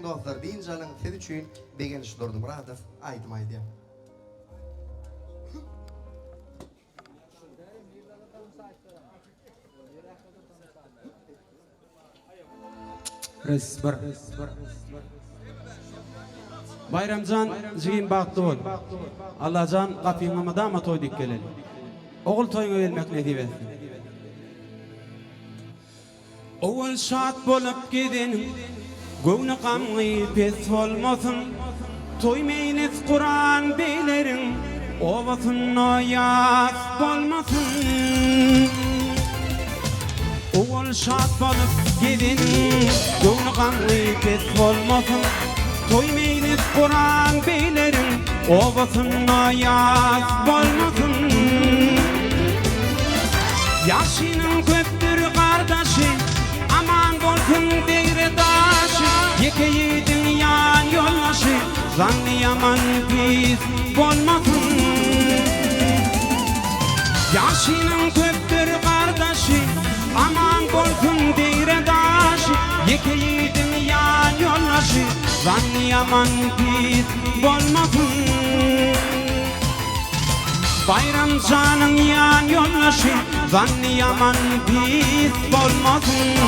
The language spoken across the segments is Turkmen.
dostlar dynç alyň siz üçin Begenç Durdymyradow aýdym aýdýar. Res bir. Baýramjan jigim bagtly bol. Allajan gapyňa mydama toý dik geleli. Ogul toýuňa gelmek nesip etsin. Owal şat bolup gezeniň, Göwni gamgy pes bolmasyn. Toý meýlis guran beýleriň, Obasynda ýas bolmasyn. Owal şat bolup gezeniň, Göwni gamgy pes bolmasyn. Toý meýlis guran beýleriň, Obasynda ýas bolmasyn. Ýagşynyň köpdür gardaşy, Aman bolsun degre-daşy, Ýeke ýigidiň ýan ýoldaşy, Zanny ýaman pis bolmasyn. Ýagşynyň köpdür gardaşy, Aman bolsun degre-daşy, Ýeke ýigidiň ýan ýoldaşy, Zanny ýaman pis bolmasyn. Baýram janyň ýan ýoldaşy Zanny ýaman pis bolmasyn.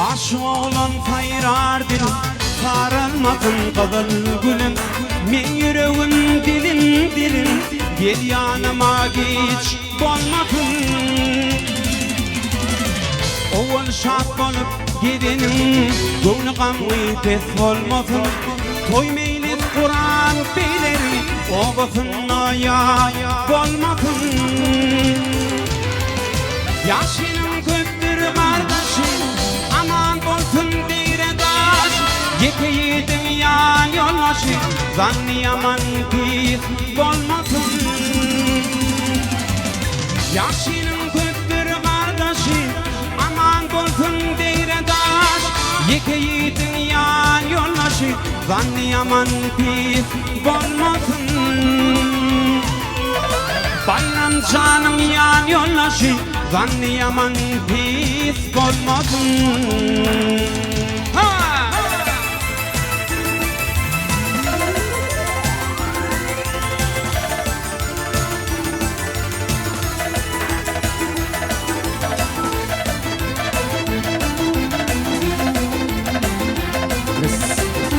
Aşyk oglan saýrar dilim, Saralmasyn gyzyl gülüm. Meň ýüregim dilim dilim, Gel ýanyma giç bolmasyn. Owal şat bolup gezeniň, Göwni gamgy pes bolmasyn. Toý meýlis guran beýleriň, Obasynda ýat bolmasyn. Ýagşynyň köpdür gardaşy, Aman bolsun degre daş. Ýeke ýigidiň ýan ýoldaşy, Zanny ýaman pis bolmasyn. Ýagşynyň köpdür gardaşy, Aman bolsun degre daş. Ýeke ýigidiň ýan ýoldaşy, Zanny ýaman pis bolmasyn. Baýram janyň ýan ýoldaşy, Zanny ýaman pis bolmasyn. Ha!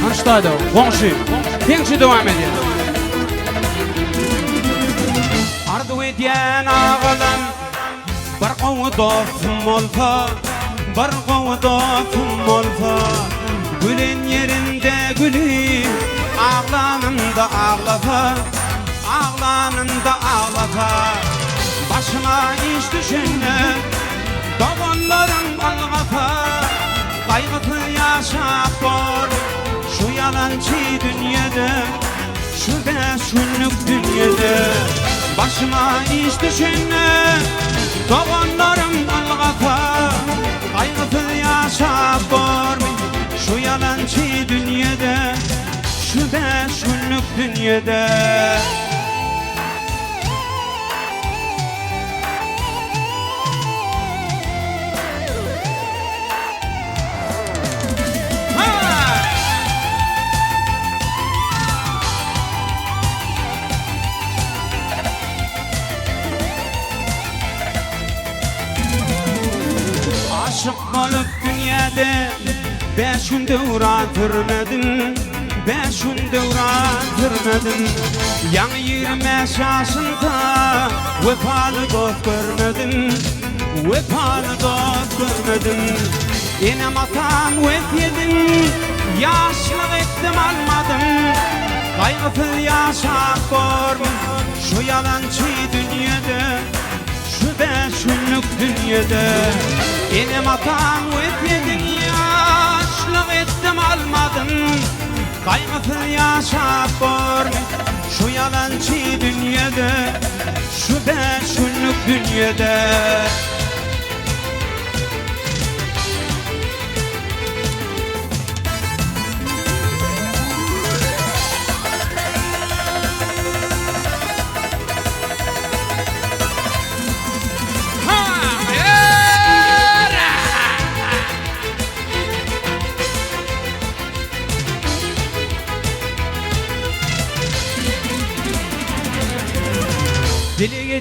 Hanştaýda goňşy heňçi dowam edýär. Arzuw edýän agalam bir gowy dostum bolsa, bir gowy dostum bolsa, gülen ýerinde gülüp, aglanymda aglasa, aglanymda aglasa, başyma iş düşende doganlarym ylgasa, Gaýgysyz ýaşap bor şu ýalançy dünýede, Şu bäş günlük dünýede. Başyma iş düşende doganlarym ylgasa, Gaýgysyz ýaşap bormy şu ýalançy dünýede, Şu bäş günlük dünýede. Aşyk bolup dünýäde Bäş gün döwran sürmedim Bäş gün döwran sürmedim Ýaňy 25 ýaşymda Wepaly dost görmedim Wepaly dost görmedim Enem-atam wesýedin Ýaşlyk etdim almadym Gaýgysyz ýaşap bormy Şu ýalançy dünýede Şu bäş günlük dünýede Enem-atam wesýedin Ýaşlyk etdim almadym Gaýgysyz ýaşap bormy Şu ýalançy dünýede Şu bäş günlük dünýede.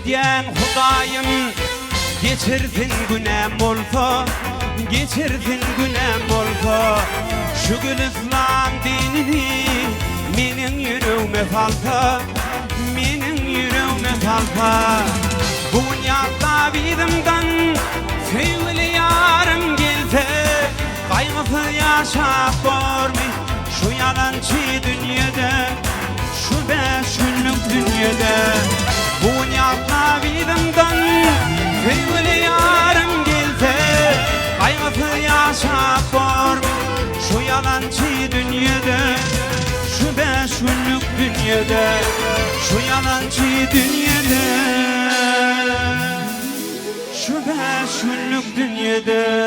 edýän Hudaýym Geçirsin günäm bolsa, geçirsin günäm bolsa Şu gül yslam dinini meniň ýüregime salsa Meniň ýüregime salsa Bu gün ýatlap yzymdan söýgüli ýarym gelse Gaýgysyz ýaşap bormy şu ýalançy dünýede Şu bäş günlük dünýede Bu gün ýatlap yzymdan Söýgüli ýarym gelse Gaýgysyz ýaşap bormy şu ýalançy dünýede Şu bäş günlük dünýede Şu ýalançy dünýede Şu bäş günlük dünýede.